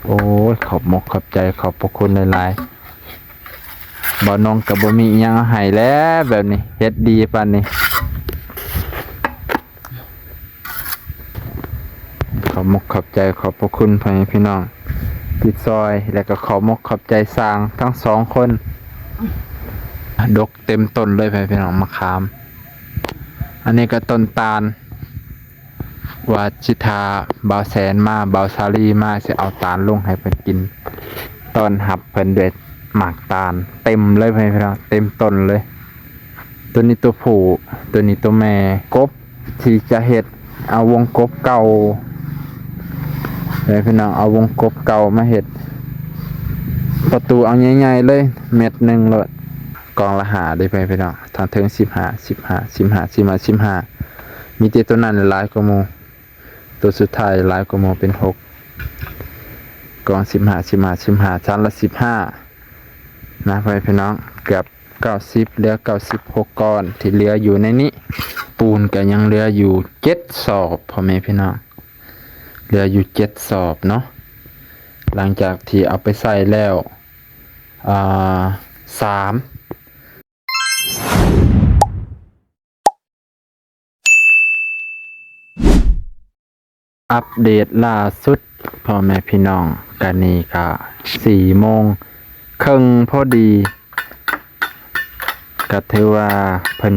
ໂອ້ຍ ຂອບມົກຂອບໃຈ ຂອບພະຄຸນຫຼາຍໆ. ບ່າວນົງກໍບໍ່ມີອີ່ຫຍັງເອົາໃຫ້ແລ້ວ ແບບນີ້ ເຮັດດີປານນີ້. ຂອບມົກຂອບໃຈ ຂອບພະຄຸນພໍ່ແມ່ພີ່ນ້ອງທີ່ຊ່ອຍ ແລະກໍຂອບມົກຂອບໃຈຊ່າງທັງສອງຄົນ. ດົກເຕັມຕົ້ນເລີຍພໍ່ແມ່ພີ່ນ້ອງ ມະຂາມ. ອັນນີ້ກໍຕົ້ນຕານ ວ່າຊິຖ້າບ່າວແສນມາ ບ່າວສາລີມາ ຊິເອົາຕານລົງໃຫ້ເພິ່ນກິນ ຕ້ອນຮັບເພິ່ນດ້ວຍໝາກຕານ ເຕັມເລີຍພີ່ນ້ອງ ເຕັມຕົ້ນເລີຍ. ໂຕນີ້ໂຕຜູ້ ໂຕນີ້ໂຕແມ່. ກົບທີ່ຈະເຮັດ ເອົາວົງກົບເກົ່າ ເອີ ພີ່ນ້ອງ ເອົາວົງກົບເກົ່າມາເຮັດ ປະຕູເອົາໃຫຍ່ໆເລີຍ ແມັດໜຶ່ງໂລດ. ກອງລະຫ້າເດ້ພີ່ນ້ອງ ທາງເທິງສິບຫ້າ ສິບຫ້າ ສິບຫ້າ ສິບຫ້າ ສິບຫ້າ ມີແຕ່ໂຕນັ້ນຫຼາຍກວ່າໝູ່ ໂຕສຸດທ້າຍຫຼາຍກວ່າໝູ່ເປັນຫົກ ກອງສິບຫ້າ ສິບຫ້າ ສິບຫ້າ ຊັ້ນລະສິບຫ້ານະພໍ່ແມ່ພີ່ນ້ອງ ເກືອບເກົ້າສິບ ເຫຼືອເກົ້າສິບຫົກກ້ອນທີ່ເຫຼືອຢູ່ໃນນີ້. ປູນກໍຍັງເຫຼືອຢູ່ເຈັດສອບພໍ່ແມ່ພີ່ນ້ອງ ເຫຼືອຢູ່ເຈັດສອບເນາະ ຫຼັງຈາກທີ່ເອົາໄປໃສ່ແລ້ວ ອ່າ ສາມ ອັບເດດລ່າສຸດພໍ່ແມ່ພີ່ນ້ອງ ກະນີ້ກະສີ່ໂມງເຄິ່ງພໍດີ ກະຖືວ່າເພິ່ນ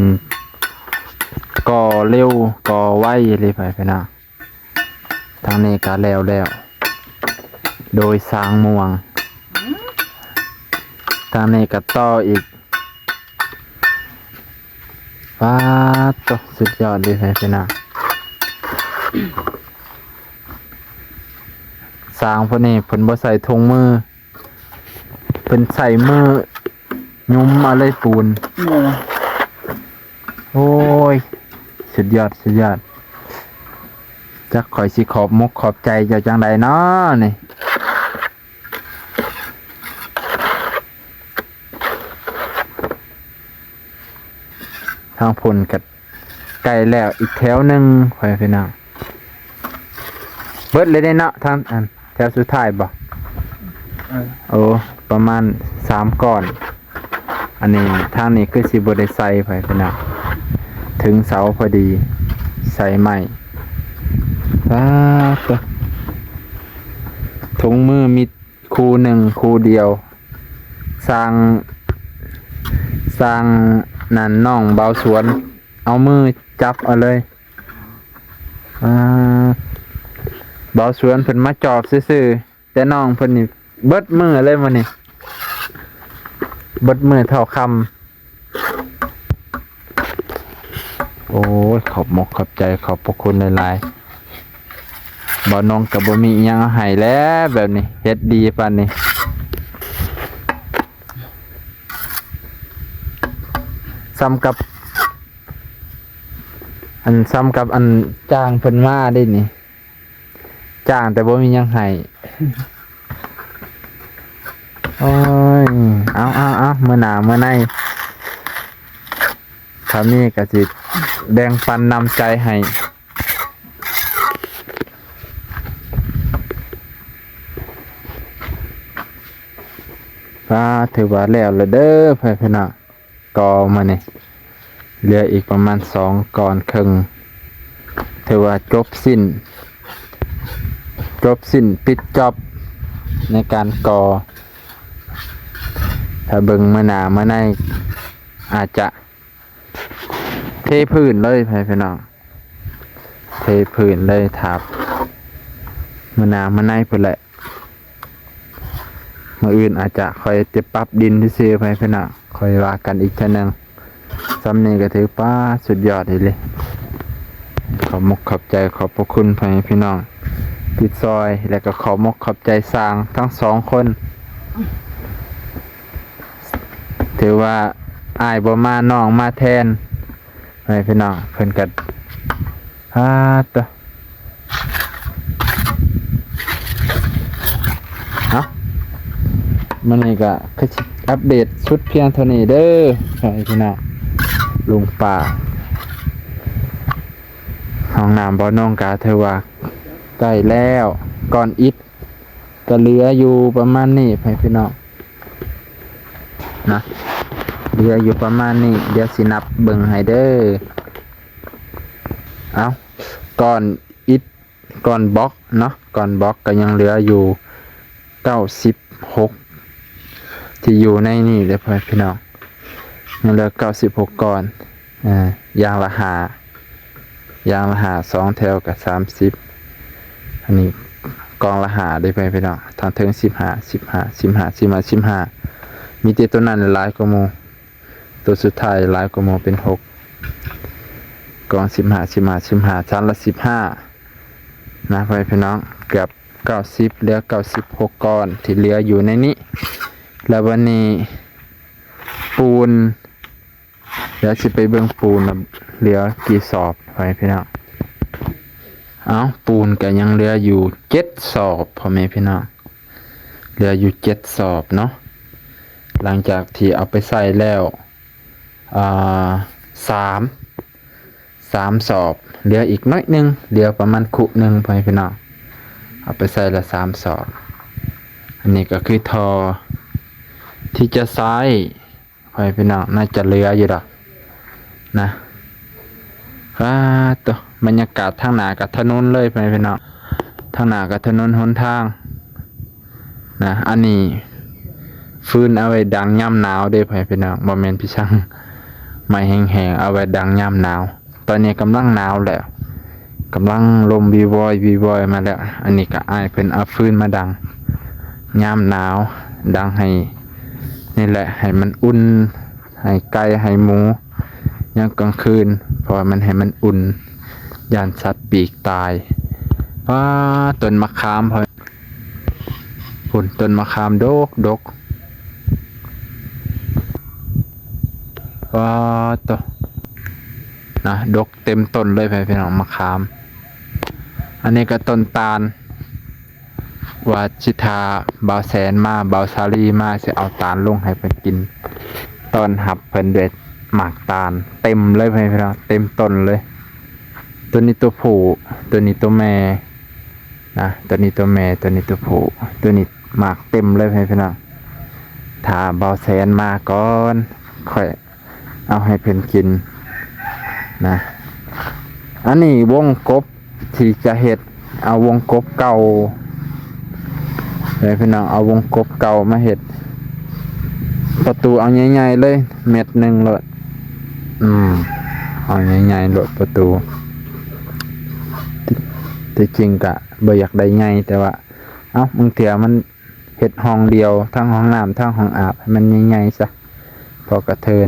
ກໍ່ເລັວກໍ່ໄວເລີຍ ພໍ່ແມ່ພີ່ນ້ອງ. ທາງນີ້ກະແລ້ວແລ້ວ ໂດຍຊ່າງມ່ວງ ທາງນີ້ກະຕໍ່ອີກ. ປາດໂທ້ ສຸດຍອດເລີຍພີ່ນ້ອງ. ຊ່າງຜູ້ນີ້ເພິ່ນບໍ່ໃສ່ຖົງມື ເພິ່ນໃສ່ມືຫຍຸມເອົາເລີຍປູນ. ໂອ້ຍ ສຸດຍອດ ສຸດຍອດ. ຈັກຂ້ອຍຊິຂອບມົກຂອບໃຈເຈົ້າຈັ່ງໃດເນາະນີ້. ທາງພຸ້ນກໍໃກ້ແລ້ວອີກແຖວໜຶ່ງ ພໍ່ແມ່ພີ່ນ້ອງ. ເບິດເລີຍເດ້ເນາະ ທາງ ອັນ ແຖວສຸດທ້າຍບໍ່? ເອີ ໂອ້ ປະມານສາມກ້ອນ. ອັນນີ້ທາງນີ້ຄືຊິບໍ່ໄດ້ໃສ່ ພໍ່ແມ່ພີ່ນ້ອງ ເຖິງເສົາພໍດີ ໃສ່ໄມ້. ປາດໂທ້ ຖົງມືມີ ຄູ່ໜຶ່ງຄູ່ດຽວ ຊ່າງ ຊ່າງນັ້ນ ນ້ອງບ່າວສວນເອົາມືຈັບເອົາເລີຍ. ອ່າ ບ່າວສວນເພິ່ນມາຈອບຊື່ໆ ແຕ່ນ້ອງເພິ່ນນີ້ເບິດມື້ເລີຍມື້ນີ້ ເບິດມື້ເທົ່າຄ່ຳ. ໂອ້ຍ ຂອບມົກຂອບໃຈ ຂອບພະຄຸນຫຼາຍໆ. ບ່າວນົງກໍບໍ່ມີອີ່ຫຍັງເອົາໃຫ້ແລ້ວ ແບບນີ້ ເຮັດດີປານນີ້. ສ່ຳກັບ ອັນ ສ່ຳກັບ ອັນ ຈ້າງເພິ່ນມາເດ້ນີ້. ຈ້າງແຕ່ບໍ່ມີຫຍັງໃຫ້. ໂອ້ຍ ເອົາໆໆ ມື້ໜ້າມື້ໃນ ຖ້າມີກໍຊິແບ່ງປັນນ້ຳໃຈໃຫ້. ອ່າ ຖືວ່າແລ້ວລະເດີ ພໍ່ແມ່ພີ່ນ້ອງ. ກໍມື້ນີ້ເຫຼືອອີກປະມານສອງກ້ອນເຄິ່ງ ຖືວ່າຈົບສິ້ນ ຈົບສິ້ນປິດຈອບໃນການກໍ່. ຖ້າເບິ່ງມື້ໜ້າມື້ໃນອາດຈະເທພື້ນເລີຍ ພໍ່ແມ່ພີ່ນ້ອງ ເທພື້ນເລີຍ ຖ້າມື້ໜ້າມື້ໃນພຸ້ນແຫຼະ. ມື້ອື່ນອາດຈະຄ່ອຍໄປປັບດິນຊື່ໆ ພໍ່ແມ່ພີ່ນ້ອງ ຄ່ອຍວ່າກັນອີກເທື່ອໜຶ່ງ. ສ່ຳນີ້ກໍຖືປາດສຸດຍອດອີ່ຫຼີ. ຂອບມົກຂອບໃຈ ຂອບພະຄຸນພໍ່ແມ່ພີ່ນ້ອງທີ່ຊ່ອຍ ແລະກໍຂອບມົກຂອບໃຈຊ່າງທັງສອງຄົນ. ຖືວ່າອ້າຍບໍ່ມາ ນ້ອງມາແທນ. ໃຫ້ພີ່ນ້ອງເພິ່ນກັນ ອາ ໂຕ ເອົາ ມື້ນີ້ກໍຄືຊິອັບເດດສຸດພຽງເທົ່ານີ້ເດີພີ່ນ້ອງ. ລຸງປ້າ ຫ້ອງນ້ຳບ່າວນົງກໍຖືວ່າໃກ້ແລ້ວ ກ້ອນອິດ ກໍເຫຼືອຢູ່ປະມານນີ້ ພໍ່ແມ່ພີ່ນ້ອງນະ ເຫຼືອຢູ່ປະມານນີ້. ດຽວຊິນັບເບິ່ງໃຫ້ເດີ. ເອົາ ກ້ອນອິດ ກ້ອນບລັອກເນາະ ກ້ອນບລັອກກໍຍັງເຫຼືອຢູ່ເກົ້າສິບຫົກ ທີ່ຢູ່ໃນນີ້ເດີພໍ່ແມ່ພີ່ນ້ອງ ຍັງເຫຼືອເກົ້າສິບຫົກກ້ອນ ອ່າ ຢ່າງລະຫ້າ ຢ່າງລະຫ້າ ສອງແຖວກໍສາມສິບ ອັນນີ້ກ້ອງລະຫ້າເດີພໍ່ແມ່ພີ່ນ້ອງ ທາງເທິງສິບຫ້າ ສິບຫ້າ ສິບຫ້າ ສິບຫ້າ ສິບຫ້າ ມີແຕ່ໂຕນັ້ນຫຼາຍກວ່າໝູ່. ໂຕສຸດທ້າຍຫຼາຍກວ່າໝູ່ເປັນຫົກ ກອງສິບຫ້າ ສິບຫ້າ ສິບຫ້າ ຊັ້ນລະສິບຫ້ານະ ພໍ່ແມ່ພີ່ນ້ອງ ເກືອບເກົ້າສິບ ເຫຼືອເກົ້າສິບຫົກກ້ອນທີ່ເຫຼືອຢູ່ໃນນີ້. ແລ້ວບັດນີ້ປູນ ດຽວຊິໄປເບິ່ງປູນວ່າເຫຼືອກີ່ສອບ ພໍ່ແມ່ພີ່ນ້ອງ. ເອົ້າ ປູນກໍຍັງເຫຼືອຢູ່ເຈັດສອບ ພໍ່ແມ່ພີ່ນ້ອງ ເຫຼືອຢູ່ເຈັດສອບເນາະ ຫຼັງຈາກທີ່ເອົາໄປໃສ່ແລ້ວ ອ່າ ສາມ ສາມສອບ ເຫຼືອອີກໜ້ອຍໜຶ່ງ ເຫຼືອປະມານຄຸໜຶ່ງ ພໍ່ແມ່ພີ່ນ້ອງ ເອົາໄປໃສ່ລະສາມສອບ. ອັນນີ້ກໍຄືທໍ່ທີ່ຈະໃຊ້ ພໍ່ແມ່ພີ່ນ້ອງ ໜ້າຈະເຫຼືອຢູ່ດອກນະ. ປາດໂທ້ ບັນຍາກາດທາງໜ້າກັບຖະໜົນເລີຍ ພໍ່ແມ່ພີ່ນ້ອງ ທາງໜ້າກັບຖະໜົນຫົນທາງນະ. ອັນນີ້ຟືນເອົາໄວ້ດັງຍາມໜາວເດ້ ພໍ່ແມ່ພີ່ນ້ອງ ບໍ່ແມ່ນພິຊັງ ໄມ້ແຫ້ງໆ ເອົາໄວ້ດັງຍາມໜາວ. ຕອນນີ້ກຳລັງໜາວແລ້ວ ກຳລັງລົມວີວອຍວີວອຍມາແລ້ວ. ອັນນີ້ກໍອ້າຍເພິ່ນເອົາຟືນມາດັງຍາມໜາວ ດັງໃຫ້ ນີ້ແຫຼະ ໃຫ້ມັນອຸ່ນ ໃຫ້ໄກ່ໃຫ້ໝູຍາມກາງຄືນ ເພາະວ່າມັນໃຫ້ມັນອຸ່ນ ຢ້ານສັດປີກຕາຍ. ປາດ ຕົ້ນມະຂາມ ພຸ້ນ ຕົ້ນມະຂາມດົກໆ ປາດໂທ້ ນະ ດົກເຕັມຕົ້ນເລີຍ ພີ່ນ້ອງ ມະຂາມ. ອັນນີ້ກໍຕົ້ນຕານ ວ່າຊິຖ້າບ່າວແສນມາ ບ່າວສາລີມາ ຊິເອົາຕານລົງໃຫ້ເພິ່ນກິນ ຕ້ອນຮັບເພິ່ນດ້ວຍໝາກຕານ ເຕັມເລີຍ ພີ່ນ້ອງ ເຕັມຕົ້ນເລີຍ. ໂຕນີ້ໂຕຜູ້ ໂຕນີ້ໂຕແມ່ນະ ໂຕນີ້ໂຕແມ່ ໂຕນີ້ໂຕຜູ້ ໂຕນີ້ໝາກເຕັມເລີຍ ພີ່ນ້ອງ. ຖ້າບ່າວແສນມາກ່ອນ ຂ້ອຍ ເອົາໃຫ້ເພິ່ນກິນນະ. ອັນນີ້ວົງກົບທີ່ຈະເຮັດ ເອົາວົງກົບເກົ່າເດີພີ່ນ້ອງ ເອົາວົງກົບເກົ່າມາເຮັດປະຕູ ເອົາໃຫຍ່ໆເລີຍ ແມັດໜຶ່ງໂລດ. ອືມ ເອົາໃຫຍ່ໆໂລດປະຕູ. ທີ່ ທີ່ຈິງກະບໍ່ຢາກໄດ້ໃຫຍ່ ແຕ່ວ່າ ເອົ້າ ບາງເທື່ອມັນ ເຮັດຫ້ອງດຽວ ທັງຫ້ອງນ້ຳ ທັງຫ້ອງອາບ ໃຫ້ມັນໃຫຍ່ໆຊະ ພໍກະເທີນ.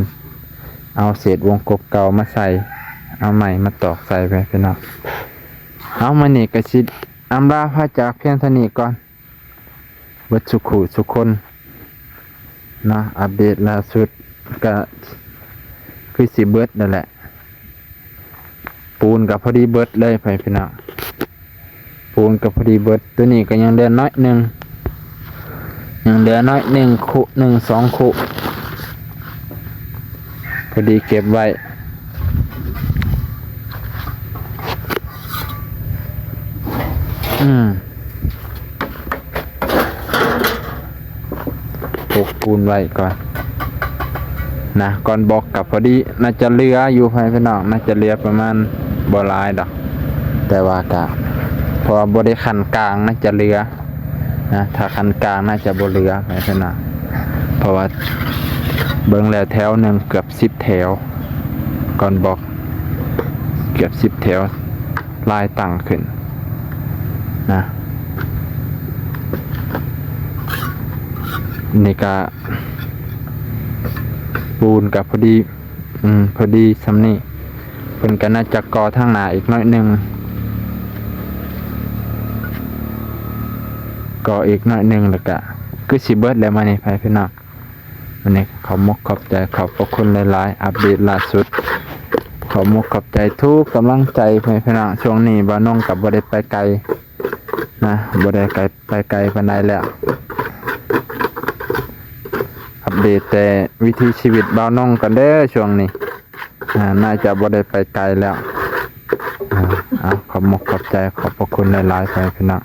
ເອົາເສດວົງກົບເກົ່າມາໃສ່ ເອົາໄມ້ມາຕອກໃສ່ໄປ ພີ່ນ້ອງ. ເອົາ ມື້ນີ້ກະຊິອຳລາພາຈາກພຽງເທົ່ານີ້ກ່ອນ ເບິດສູ່ຄູ່ສູ່ຄົນເນາະ. ອັບເດດລ່າສຸດກະຄືຊິເບິດນັ້ນແຫຼະ. ປູນກໍພໍດີເບິດເລີຍ ພໍ່ແມ່ພີ່ນ້ອງ ປູນກໍພໍດີເບິດ. ໂຕນີ້ກໍຍັງເຫຼືອໜ້ອຍໜຶ່ງ ຍັງເຫຼືອໜ້ອຍໜຶ່ງ ຄຸໜຶ່ງ ສອງຄຸ ພໍດີເກັບໄວ້. ອືມ ປົກປູນໄວ້ກ່ອນນະ ກ່ອນບລັອກກໍພໍດີ ໜ້າຈະເຫຼືອຢູ່ ພໍ່ແມ່ພີ່ນ້ອງ ໜ້າຈະເຫຼືອປະມານ ບໍ່ຫຼາຍດອກ ແຕ່ວ່າກະ ເພາະວ່າບໍ່ໄດ້ຂັ້ນກາງ ໜ້າຈະເຫຼືອນະ ຖ້າຂັ້ນກາງໜ້າຈະບໍ່ເຫຼືອ ພໍ່ແມ່ພີ່ນ້ອງ ເພາະວ່າເບິ່ງແລ້ວແຖວໜຶ່ງເກືອບສິບແຖວ ກ່ອນບລັອກເກືອບສິບແຖວ ລາຍຕັ້ງຂຶ້ນນະ. ນີ້ກະປູນກະພໍດີ ອືມ ພໍດີສ່ຳນີ້ ເພິ່ນກະໜ້າຈະກໍ່ທາງໜ້າອີກໜ້ອຍໜຶ່ງ ກໍ່ອີກໜ້ອຍໜຶ່ງ ແລ້ວກະຄືຊິເບິດແລ້ວມື້ນີ້ ພໍ່ແມ່ພີ່ນ້ອງ. ວັນນີ້ຂໍຂອບອົກຂອບໃຈ ຂອບພະຄຸນຫຼາຍໆ ອັບເດດລ່າສຸດ. ຂໍຂອບອົກຂອບໃຈທຸກກຳລັງໃຈ ພໍ່ແມ່ພີ່ນ້ອງ. ຊ່ວງນີ້ບ່າວນົງກໍບໍ່ໄດ້ໄປໄກນະ ບໍ່ໄດ້ໄກ ໄປໄກປານໃດແລ້ວ. ອັບເດດແຕ່ວິຖີຊີວິດບ່າວນົງກ່ອນເດີ ຊ່ວງນີ້ ອາ ໜ້າຈະບໍ່ໄດ້ໄປໄກແລ້ວ. ອາ ເອົາ ຂອບອົກຂອບໃຈ ຂອບພະຄຸນຫຼາຍໆ ພໍ່ແມ່ພີ່ນ້ອງ.